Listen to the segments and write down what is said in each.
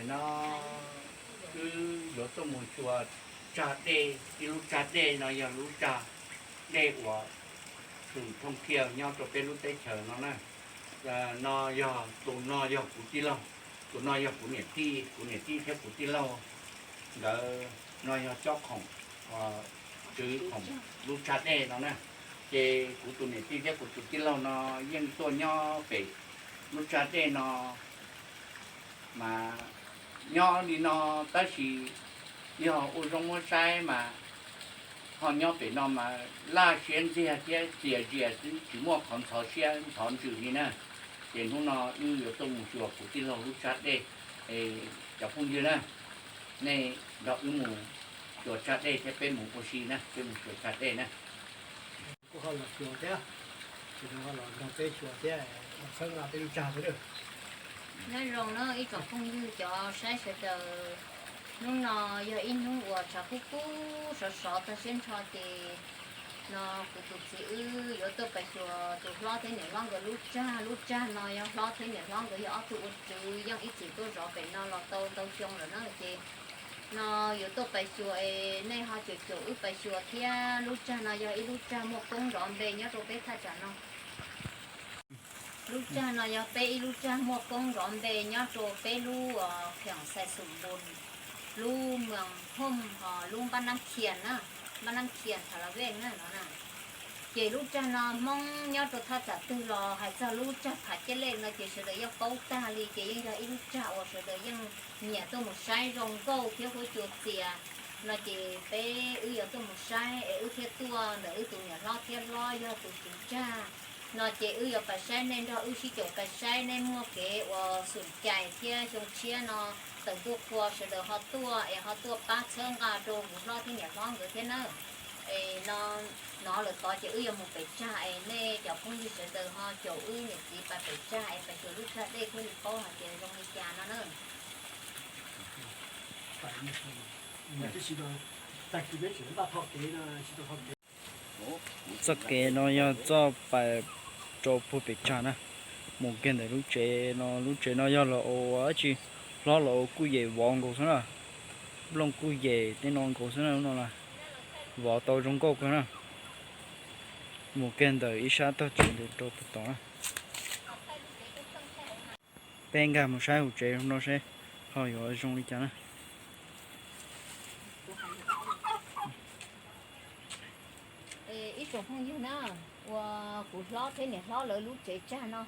No wb yuav tuaj mus xyuas tsag dej, ib lub tsag dej no yog lub tsag dej uas tshwm thooj thiaj nyob rau peb lub teb chaws no na. No yog, tus no yog kuv tij laug, tus no yog kuv niam tij, kuv niam tij thiab kuv tij laug nkawd no yog cob khoom, tswv khoom lub tsag dej no na. Ces kuv tus niam tij thiab kuv tus tij laug no yeej tuaj nyob pem lub tsag dej no mas nyob li no, tab sis yog ua zoo muab saib mas ho nyob pem no mas laj siab ntxiag thiab txias zias xwb, tsis muaj qhov ntxhov siab ntxhov ntsws li na. Ces hnub no wb yuav tuaj mus xyuas kuv tij laug lub tsag dej. Cov phooj ywg na, nej nrog wb mus xyuas tsag dej thiab peb mus ua si na, peb mus xyuas tsag dej na. Kuj ho los xyuas thiab, ho los nrog peb xyuas thiab, los txhawb nqa peb lub tsag thiab. Nyob zoo na ib tsoom phooj ywg cov saib sawv daws, hnub no yog ib hnub uas tshav kub kub sov sov tag siab ntsho ces no kuv tus txiv wb yuav tuaj pais xyuas tus hlob thiab niam hlob nkawd lub tsag. Lub tsag no yog hlob thiab niam hlob nkawd yog ob tug ua tswv yeej ib txwm tuaj zov pem no los tau ntau xyoo lawm na ces no yuav tuaj pais xyuas es nej ho caum caum wb pais xyuas thiab. Lub tsag no yog ib lub tsag muaj koob nrov npe nyob rau peb thaj tsam no. Lub tsag no yog peb ib lub tsag muaj koob nrov npe nyob rau peb lub kheem Xais Xum Npus, lub Moos Hooj, ho lub Npab Nab Khias na, Npab Nab Khias Tha La Vej na no na. Ces lub tsag no Hmoob nyob rau thaj tsam twg los hais txog lub tsag Phav Ciaj Lej no ces sawv daws yeej paub tag li, ces yeej yog ib lub tsag uas sawv daws yeej nyiam tuaj mus saib zoo nkauj thiab huab cua txias no ces peb wb yuav tuaj mus saib es wb thiaj tuaj ntawm wb tus niam hlob thiab hlob yog tus tswv tsag no ces wb yuav pais saib, nej nrog wb sib caum pais saib, nej muaj kev uas xum cais thiab xyoo tshiab no tawm ntuj qhua sawv daws ho tuaj es ho tuaj pab txhawb nqa rau kuv hlob thiab niam hlob nkawd thiab na. Es no hnov lawm tod ces wb yuav mus pem tsag es nej cov phooj ywg sawv daws ho caum wb niam txiv pais pem tsag es pais xyuas lub tsag dej thiaj li paub hais tias zoo li cas no na. Txoj kev no yog txoj pais rau puag pem tsag na, mus kiag ntawm lub tsev no. Lub tsev no yog los ua dab tsi, hlob los ua kuj yem vov nkaus xwb na, nplooj kuj yem tej no nkaus xwb na, lub no na, vov tau zoo nkauj kawg na. Mus kiag ntawm ib sab tog tsev ntawd rau puag tod na. Peb nkag mus saib hauv tsev no seb ho yuav zoo li cas na. Ib tsoom phooj ywg na, ua kuv hlob thiab niam hlob lawv lub tsev tsag no,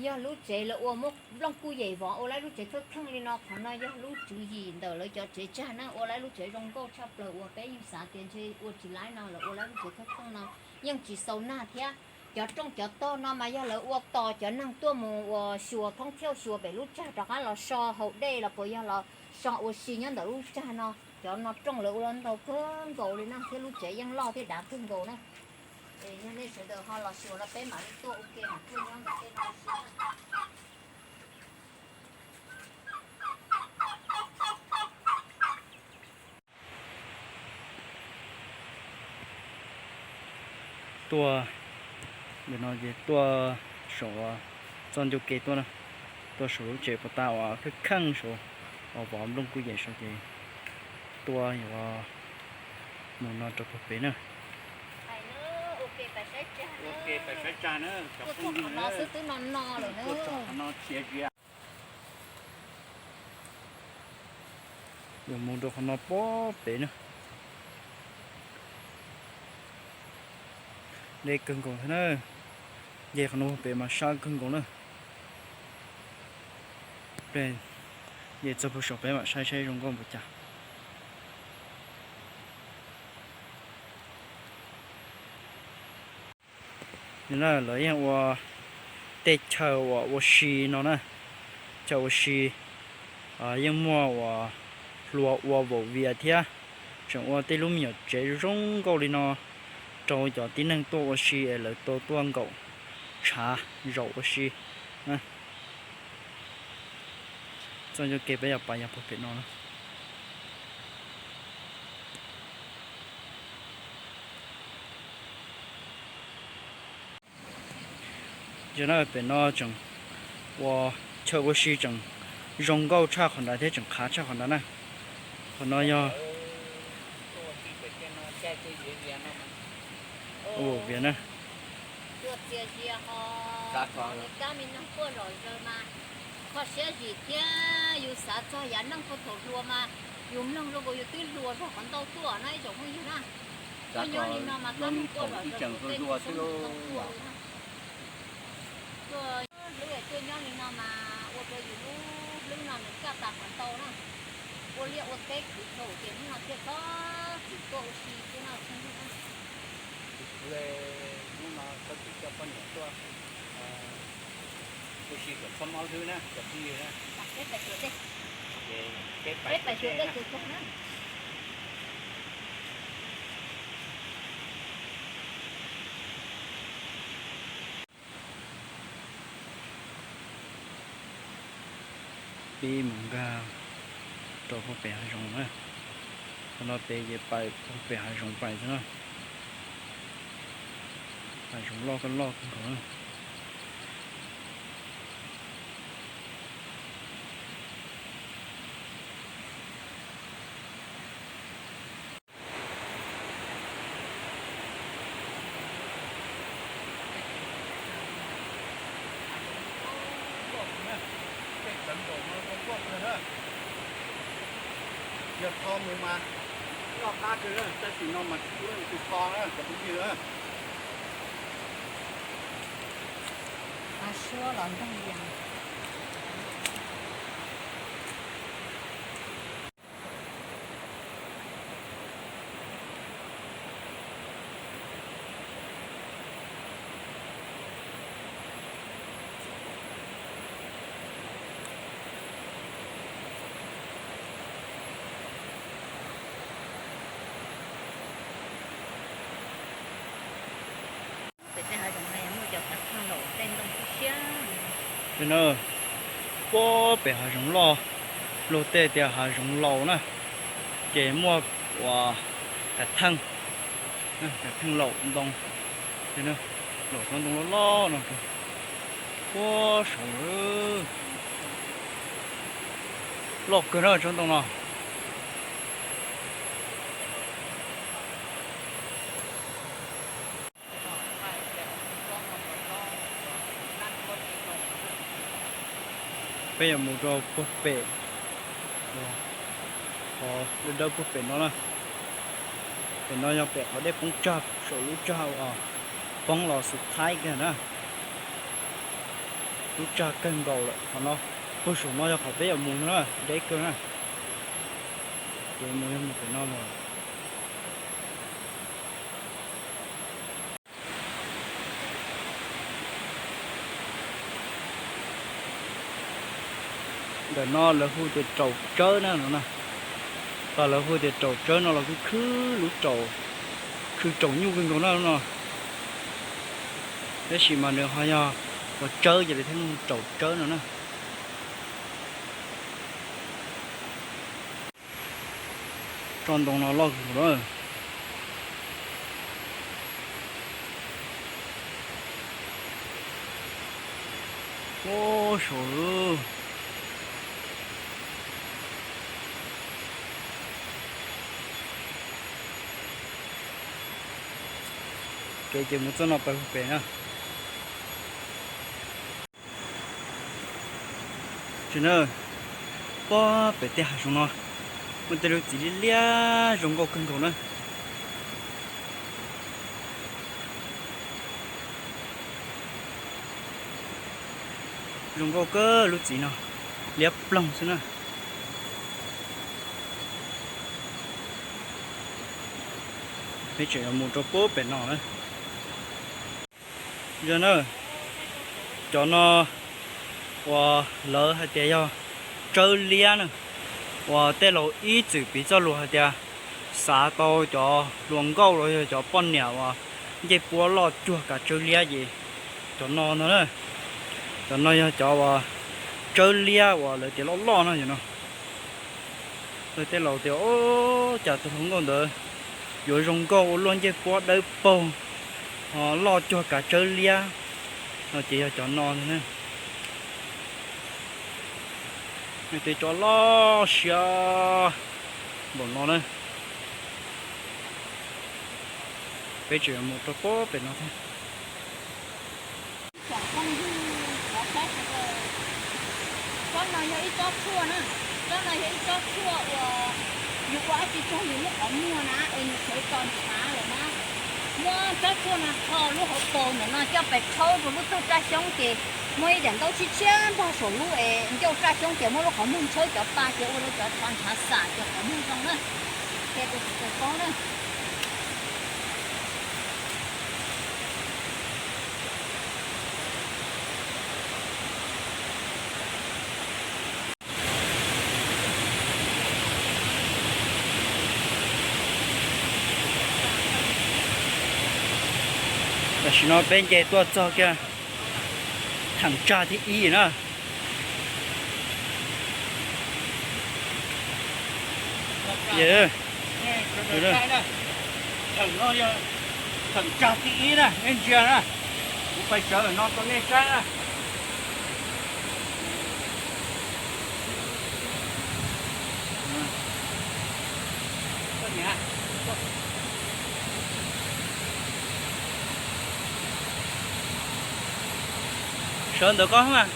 yog lub tsev lawv ua muab nplooj kuj yem vov ua lawv lub tsev thawj kheej li no. Qhov no yog lub tswv yim ntawm lawv cov tsev tsag na, ua lawv lub tsev zoo nkauj tshaj plaws uas peb yeej xav tias ntshe ua tsis laib no lawv ua lawv lub tsev thawj kheej no, yeej tsis xau nag thiab. Cov rooj cov tog no mas yog lawv ua tos cov neeg tuaj mus ua xyuas thoob thiauj xyuas pem lub tsag rov qab los so haus dej los puas yog los so ua si nyob ntawm lub tsag no. Cov no rooj lawv ua los ntau kawg nkaus li na, thiab lub tsev yeej loj thiab dav kawg nkaus na. Es yog nej sawv daws ho los xyuas los peb mam li tuaj ua ke mam tuaj nyob ntawm tej no. Tuaj, nim no ces tuaj saum txoj ncauj ke tuaj na, tuaj saum lub tsev puas tas uas kheej kheej saud, uas vov nplooj kuj yem saud ces tuaj yuav mus no rau puag pem na. Yuav mus rau qhov no puag pem na. Deb kawg nkaus thiab na. Nce qhov no puag pem mas sab kawg nkaus na. Nce txog puag saum pem mam saib saib zoo nkauj npaum cas. Lawv yeej ua tej chaw uas ua si no na, chaw ua si, yeej muaj uas hlua ua vaum vias thiab, tseem ua tej lub me nyuam tsev zoo nkauj li no rau cov tib neeg tuaj ua si es lawv tau tuaj nkaum tshav zaum ua si. Txoj ncauj ke peb yuav pais yog puag pem no na. Yog no pem no tseem ua chaw ua si tseem Zoo nkauj tshaj qhov ntawd thiab tseem qhav tshaj qhov ntawd na. Qhov no yog, ua vias na. Kho siab zim thiab yus xav txog yav neej puag thaum hluas mas yus mloog zoo nkaus yus twb hluas zog qhov ntau tuaj na ib tsoom phooj ywg na. Tuaj nyob li no mas tab meeg tuaj zom zaws ua tej kev zoo nkauj tuaj li na. Tuaj hlub tuaj nyob li no mas ua rau yus lub hlwb no nws kaj tag qhov ntau na. Ua liaj ua teb khwv rau ces hnub no thiaj txhob txwm tuaj ua si xwb na phooj ywg na. Hnub no txhob txwm coj poj niam tuaj ua si kom txhob mob hlwb na cov phooj ywg na. Peb pais xyuas dej, peb pais xyuas dej tsuag tsuag na. Peb mus nkag rau puag pem hav zoov na. Qhov no pem ces pais puag pem hav zoov pais xwb na. Hav zoov loj koj loj kawg nkaus na. Yog tho mus mas noj qab kawg na, tab sis no mas tsis pub leej twg tho na cov phooj ywg na. Suab los ntog yas. Pem tej hav zoov no muaj cov kav theej laus tej ntoo siab siab. Puag pem hav zoov loj, luag tej tias hav zoov laus na, ces muaj uas kav theej, kav theej laus ntoo, laus tsob ntoo loj loj no. Puag saud, loj kawg na tsob ntoo no. Peb yuav mus rau puag pem, qhov dawb dawb puag pem no na. Pem no yog pem qhov dej poob tsag saum lub tsag uas poob los xus thaib kawg na. Lub tsag kawg nkaus lawm qhov no. Puag saum no yog qhov peb yuav mus na, deb kawg na. Ces mus yog mus pem no los. Ntawm no lawv hu tias raum tsawb na no na. Los lawv hu tias raum tsawb no los kuj khwb lub raum, khwv raum nyuj kawg nkaus na no. Tab sis mas nws ho yog ua tsawb ces lawv thiaj hu raum tsawb no na. Tsob ntoo no loj kawg nkaus na. Ub, saud. Kev ces mus txoj no pais puag pem na. Puag pem tej hav zoov no muaj tej lub txiv liab liab zoo nkauj kawg nkaus na. Zoo nkauj kawg lub txiv no, liab ploog xwb na. Peb tseem yuav mus rau puag pem no na. Yog na, cov no uas lawv hais tias yog tsawb liab na, uas tej laus ib txwm piv txoj lus hais tias xav tau cov hluas nkauj los yog cov poj niam uas ncej puab loj cuag kav tsawb liab ces cov no ntag na. Cov no yog cov uas tsawb liab uas lawv tias loj loj no yom no. Lawv tej laus tias, o, cas tus hluas nkauj ntawd yuav zoo nkauj ua luaj ncej puab dawb paug, ho loj cuag kav tsawb liab, no ces yog cov no ntag na. Tej tsov loj siab npaum no na. Peb tseem mus rau pem no thiab. Tsob no yog ib tsob tshuaj na, tsob no yog ib tsob tshuaj uas yus ua dab tsi tsaug yus lub qhov muag na es nws txawv tso ntshav lawm na. Muab tsob tshuaj no tho lub hauv paus ntawm no coj pes rhaub rau lub txag raj xyoob ces muaj ib daim ntaub tshiab tshiab npog saum lub es ncauj raj xyoob ces muab lub qhov muag ntshawb cov pa ces ua rau cov tsov ntshav xam cov qhov muag zoo na. Qhia rau sawv daws paub na. Tam sim no peb nce tuaj txog kiag theem tsag thib ib na. Theem no yog theem tsag thib ib na, nej ntsia na. Kuv pais sawv no rau nej saib na. Sawv ntawm koj na.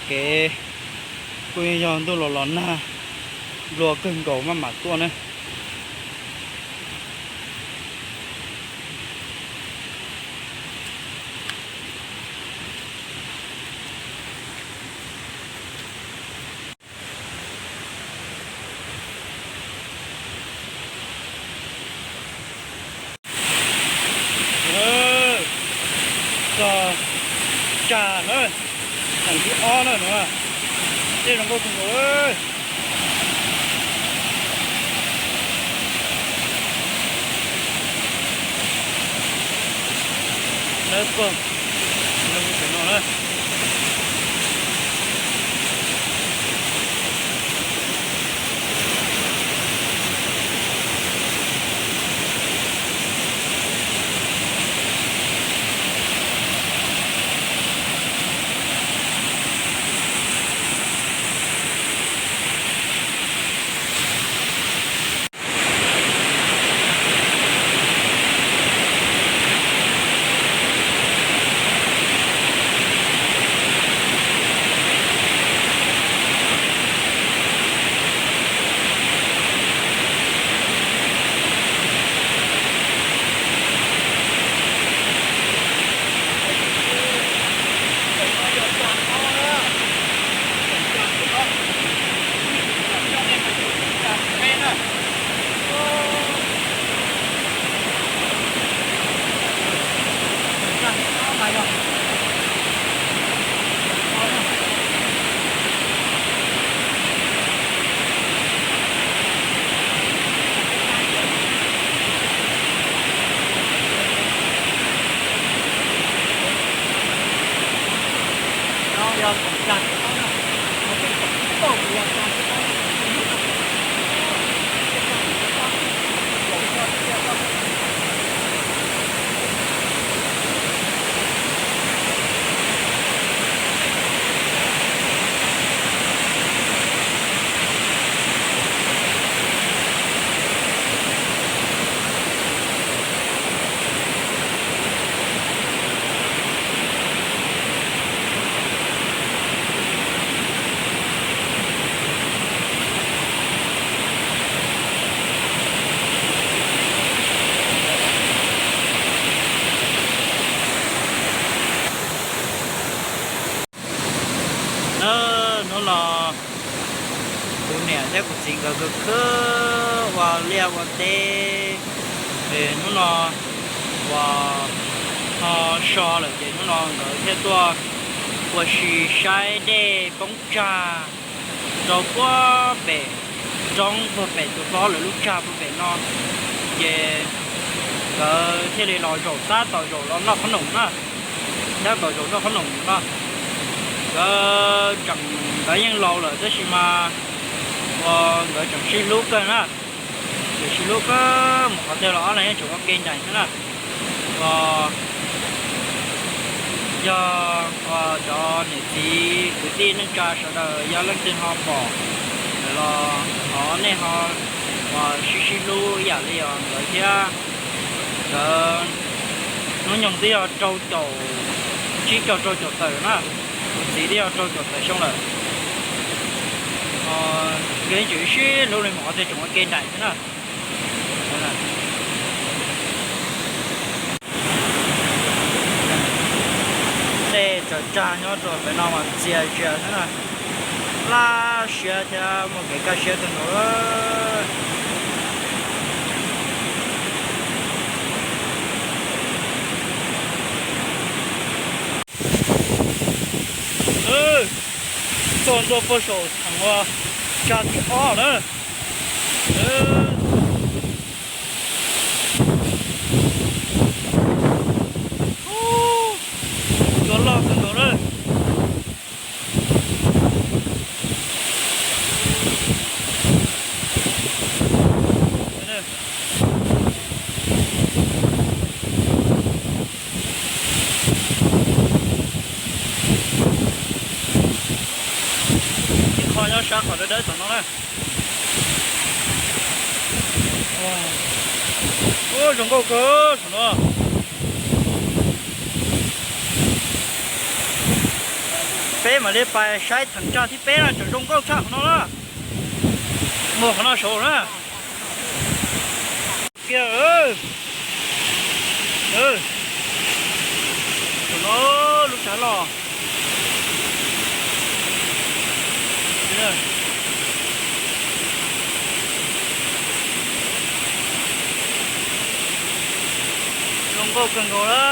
Kev kuj yog ntuj los los nag, nplua kawg nkaus maj mam tuaj na. Txog tsag na, theem thib ob na no, dej zoo nkauj kawg nkaus. Let's go. Zoo li pem no na. Hnub no kuv niam thiab kuv txiv nkawd khwv khwv ua liaj ua teb, es hnub no uas ho so lawm ces hnub no nkawd thiaj tuaj ua si saib dej poob tsag rau puag pem roob puag pem tus hlob lawv lub tsag puag pem no, ces nkawd thiaj li los zaum tab tom zaum los noj qhob noom na, tab tom zaum noj qhob noom no. Nkawd tseem, nkawd yeej laus lawm tab sis mas ua nkawd tseem sib hlub kawg na, tseem sib hlub kawg mus qhov twg los ob leeg yeej tseem ua ke nraim xwb na. Ua yog ua cov niam txiv kwv tij neej tsa sawv daws yog leej twg ho pom lawm los thov nej ho ua sib sib hlub ib yam li os nkawd thiab. Nkawd hnub nyoog twb yog rau caum, tsib caug rau caum tawm na, kuv txiv twb yog rau caum tawm xyoo lawm. Nkawd yeej tseem sib hlub li mus qhov twg tseem ua ke nraim xwb na. Dej tsaws tsag nyob rau pem no mas ntxias zias xwb na, laj siab thiab muaj kev kaj siab kawg nkaus. Txog ntua puag saum theem ua tsag thib ob na. Cua loj kawg nkaus na. Ib qho nyob sab qhov dawb dawb tom no na. Ub, zoo nkauj kawg saum no. Peb mam li pais saib theem tsag thib peb na, tseem zoo nkauj tshaj qhov no na. Mus qhov no saud na. Kiag, saum no lub tsag loj. Zoo nkauj kawg nkaus na.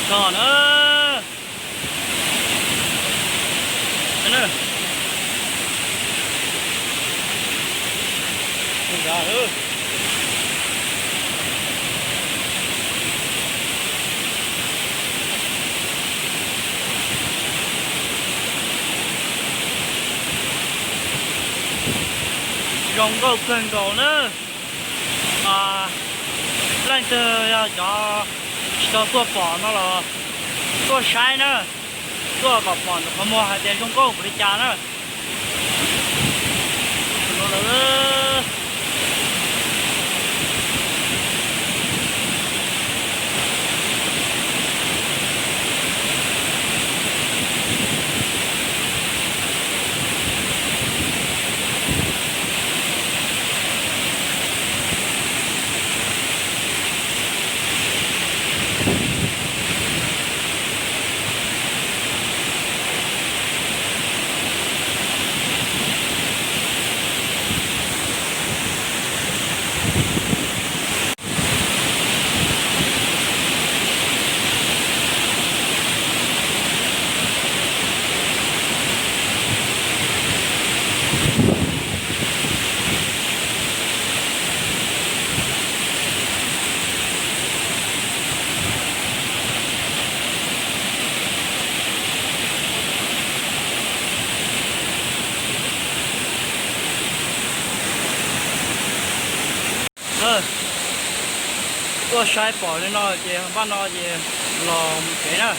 Tso na. Zoo nkauj kawg nkaus na. Leej twg yog cov tsis tau tuaj pom no los tuaj saib na, tuaj kom pom ntawm qhov muag hais tias zoo nkauj npaum li cas na. Tuaj saib pom li no ces npaj no ces los mus tsev na.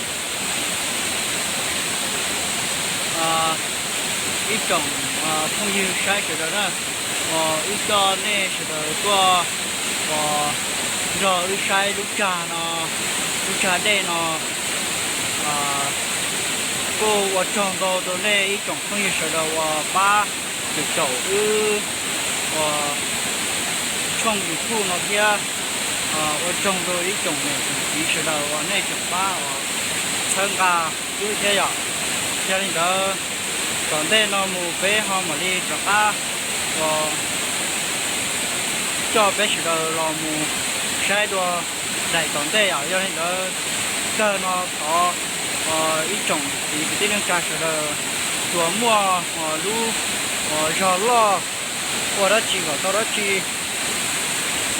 Ib tsoom phooj ywg saib sawv daws na, wb coj nej sawv daws tuaj nrog wb saib lub tsag no, lub tsag dej no. Kuj ua tsaug ntau rau nej ib tsoom phooj ywg sawv daws uas pab caum wb ua tshooj YouTube no thiab. Ua tsaug rau ib tsoom niam tsoom txiv sawv daws uas nej tseem pab txhawb nqa wb thiab yom. Yog li ntawd, tom ntej no mus peb ho mam li rov qab coj peb sawv daws los mus saib dua daim tom ntej yom. Yog li ntawd, kawg no thov ib tsoom niam txiv kwv tij neej tsa sawv daws uas muaj lub zog loj ua dab tsi kom tau dab tsi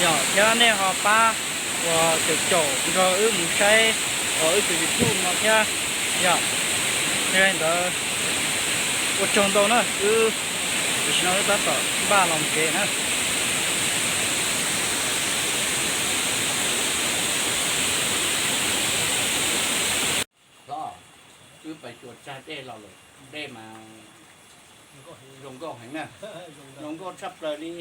yom, thiab nej ho pab uas caum caum nrog wb mus saib uas wb tus YouTube no thiab yom. Yog li ntawd, ua tsaug ntau na, wb tam sim no wb tab tom npaj los tsev na. Hlob, wb pais xyuas tsag dej los lawm, dej mas zoo nkauj heev na, zoo nkauj tshaj plaws li.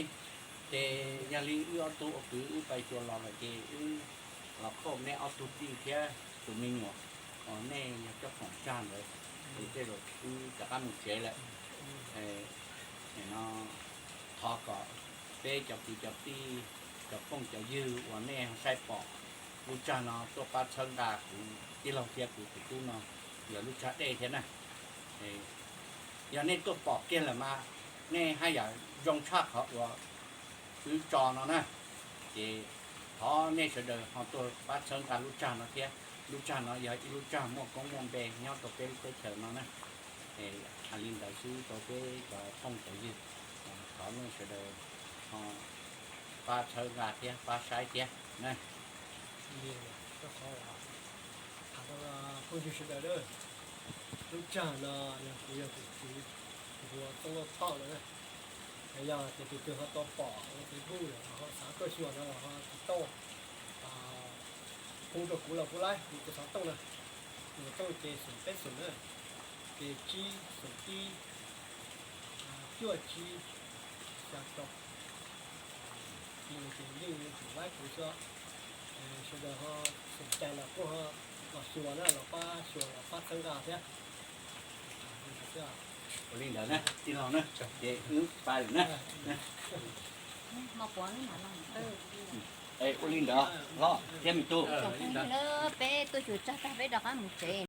Ces yog li wb ob tug ua kwv wb pais xyuas los lawm ces wb los khauj nej ob tug tij thiab tus me nyuam uas nej yog coj khoom tsag ntawd, ces tej zaum wb rov qab mus tsev lawm. No thov kom peb cov kwv cov tij, cov phooj cov ywg uas nej saib pom lub tsag no tuaj pab txhawb nqa kuv tij laug thiab kuv tus tub no, yog lub tsag dej thiab na. Yog nej tuaj pom kiag lawm mas nej haj yam zoo tshaj qhov uas wb tso no na. Ces thov nej sawv daws ho tuaj pab txhawb nqa lub tsag no thiab. Lub tsag no yog ib lub tsag muaj koob muaj npe nyob rau peb lub teb chaws no na. Hais li ntawd xwb rau peb cov phooj cov ywg, thov nej sawv daws ho pab txhawb nqa thiab pab saib thiab na. Phooj ywg sawv daws, lub tsag no yog kuv yog tus txiv, kuv hu ua Txooj Lauj Thoj no na. Yog tias tus twg ho tau pom ua Facebook lawm ho xav tuaj xyuas no los ho tsis tau, hu rau kuv los kuv laib, kuv tus xov tooj na, tus xov tooj ces xoom peb xoom na, ces tsib xoom ib, cuaj tsib, xya rau. Ces yeej tseem laib kuv xwb. Sawv daws ho xoom cai los kuj ho los xyuas na, los pab xyuas los pab txhawb nqa thiab. Ua li ntawd na tij laug na, ces wb pab lawm na. Ua li ntawd hlob thiab me tub, peb tuaj xyuas tsag tag peb rov qab mus tsev.